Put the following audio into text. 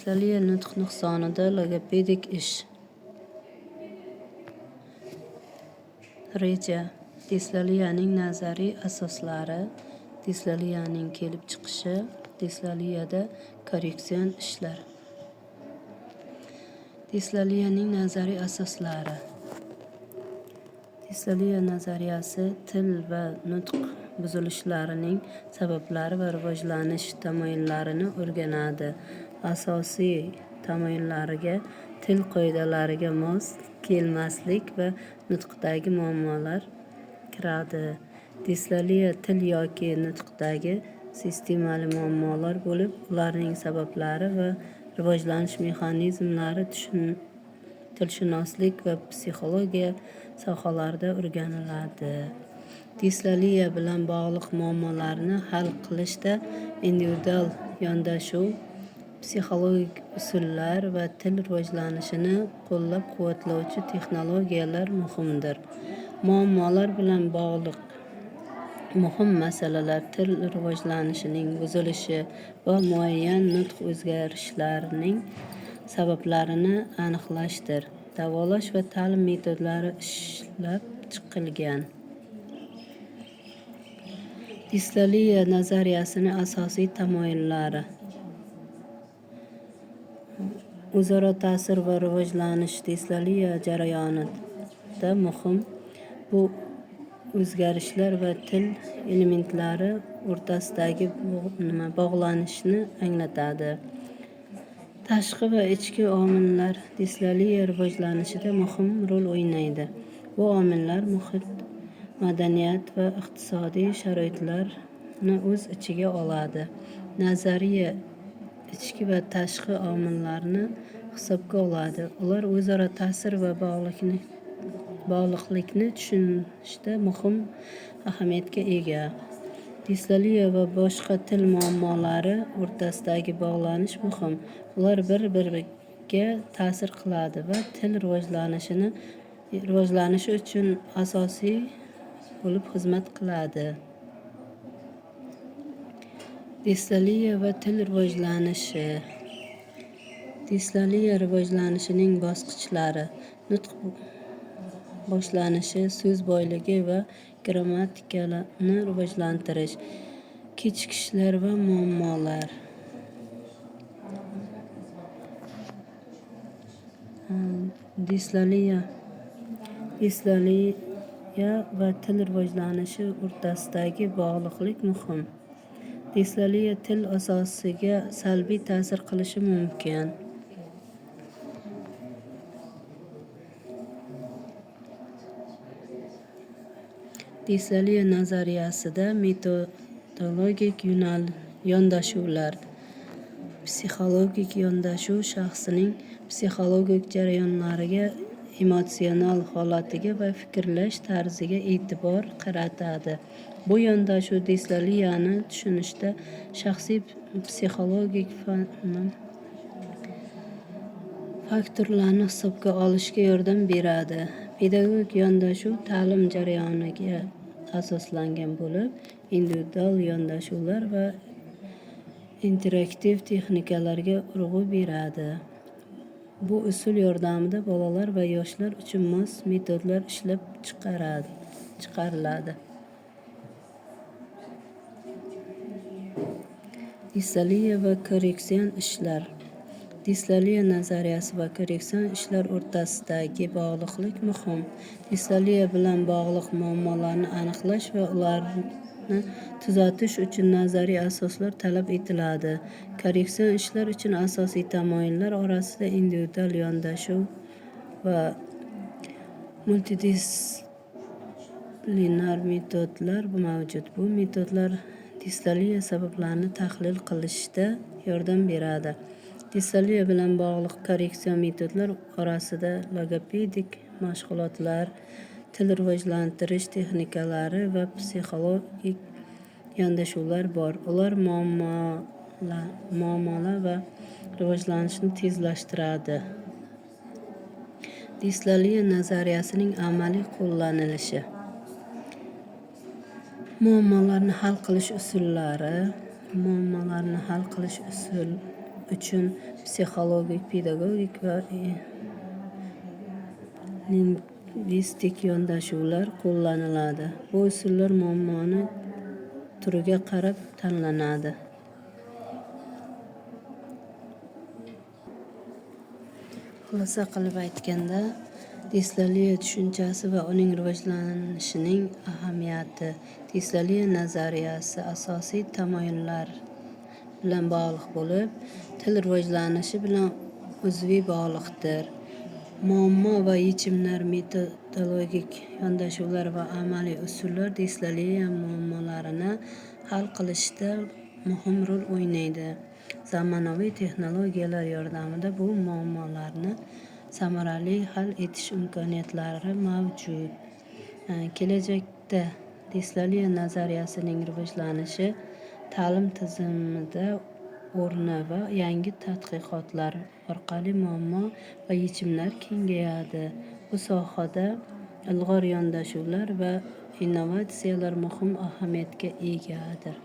Dislaliya nutq nuqsonida logopedik ish. Reja. Dislaliyaning nazariy asoslari, dislaliyaning kelib chiqishi, dislaliyada korreksion ishlar. Dislaliyaning nazariy asoslari. Dislaliya nazariyasi til va nutq buzilishlarining sabablari va rivojlanish tamoyillarini o'rganadi. Asosiy tamoyillariga til qoidalariga mos kelmaslik va nutqdagi muammolar kiradi. Dislaliya til yoki nutqdagi sistemali muammolar bo'lib, ularning sabablari va rivojlanish mexanizmlari tilshunoslik va psixologiya sohalarida o'rganiladi. Dislaliya bilan bog'liq muammolarni hal qilishda individual yondashuv, psixologik usullar va til rivojlanishini qo'llab-quvvatlovchi texnologiyalar muhimdir. Muammolar bilan bog'liq muhim masalalar til rivojlanishining buzilishi va muayyan nutq o'zgarishlarining sabablarini aniqlashdir. Davolash va ta'lim metodlari ishlab chiqilgan. Dislaliya nazariyasining asosiy tamoyillari: o'zaro ta'sir va rivojlanish dislaliya jarayonida muhim bu o'zgarishlar va til elementlari o'rtasidagi nima bog'lanishni anglatadi. Tashqi va ichki omillar dislaliya rivojlanishida muhim rol o'ynaydi. Bu omillar muhit, madaniyat va iqtisodiy sharoitlarni o'z ichiga oladi. Nazariya ichki va tashqi omillarni hisobga oladi. Ular o'zaro ta'sir va bog'liqlikni tushunishda muhim ahamiyatga ega. Dislaliya va boshqa til muammolari o'rtasidagi bog'lanish muhim. Ular bir-biriga ta'sir qiladi va til rivojlanishi uchun asosiy bo'lib xizmat qiladi. Dislaliya va til rivojlanishi. Dislaliya rivojlanishining bosqichlari: nutq boshlanishi, so'z boyligi va grammatikani rivojlantirish, kechikishlar va muammolar. Dislaliya va til rivojlanishi o'rtasidagi bog'liqlik muhim. Dislaliya til asosiga salbiy ta'sir qilishi mumkin. Dislaliya nazariyasida metodologik yondashuvlar, psixologik yondashuv shaxsning psixologik jarayonlariga, emotsional holatiga va fikrlash tarziga e'tibor qaratadi. Bu yondashuv dislaliyani tushunishda shaxsiy psixologik faktorlarni hisobga olishga yordam beradi. Pedagogik yondashuv ta'lim jarayoniga asoslangan bo'lib, individual yondashuvlar va interaktiv texnikalarga urg'u beradi. Bu usul yordamida bolalar va yoshlar uchun mos metodlar ishlab chiqariladi. Dislaliya va korreksion ishlar. Dislaliya nazariyasi va korreksion ishlar o'rtasidagi bog'liqlik muhim. Dislaliya bilan bog'liq muammolarni aniqlash va ularni tuzatish uchun nazariy asoslar talab etiladi. Korreksion ishlar uchun asosiy tamoyillar orasida individual yondashuv va multidisiplinar metodlar mavjud. Bu metodlar dislaliya sabablarini tahlil qilishda yordam beradi. Dislaliya bilan bog'liq korreksion metodlar orasida logopedik mashg'ulotlar, til rivojlantirish texnikalari va psixologik yondashuvlar bor. Ular muammolar va rivojlanishni tezlashtiradi. Dislaliya nazariyasining amaliy qo'llanilishi. Muammolarni hal qilish usullari, muammolarni hal qilish uchun psixologik, pedagogik va lingvistik yondashuvlar qo'llaniladi. Bu usullar muammoni turiga qarab tanlanadi. Xulosa qilib aytganda, dislaliya tushunchasi va uning rivojlanishining ahamiyati. Dislaliya nazariyasi asosiy tamoyillar bilan bog'liq bo'lib, til rivojlanishi bilan uzviy bog'liqdir. Muammo va yechimlar, metodologik yondashuvlar va amaliy usullar dislaliya muammolarini hal qilishda muhim rol o'ynaydi. Zamonaviy texnologiyalar yordamida bu muammolarni samarali hal etish imkoniyatlari mavjud. Kelajakda dislaliya nazariyasining rivojlanishi, ta'lim tizimida o'rni va yangi tadqiqotlar orqali muammo va yechimlar kengayadi. Bu sohada ilg'or yondashuvlar va innovatsiyalar muhim ahamiyatga egadir.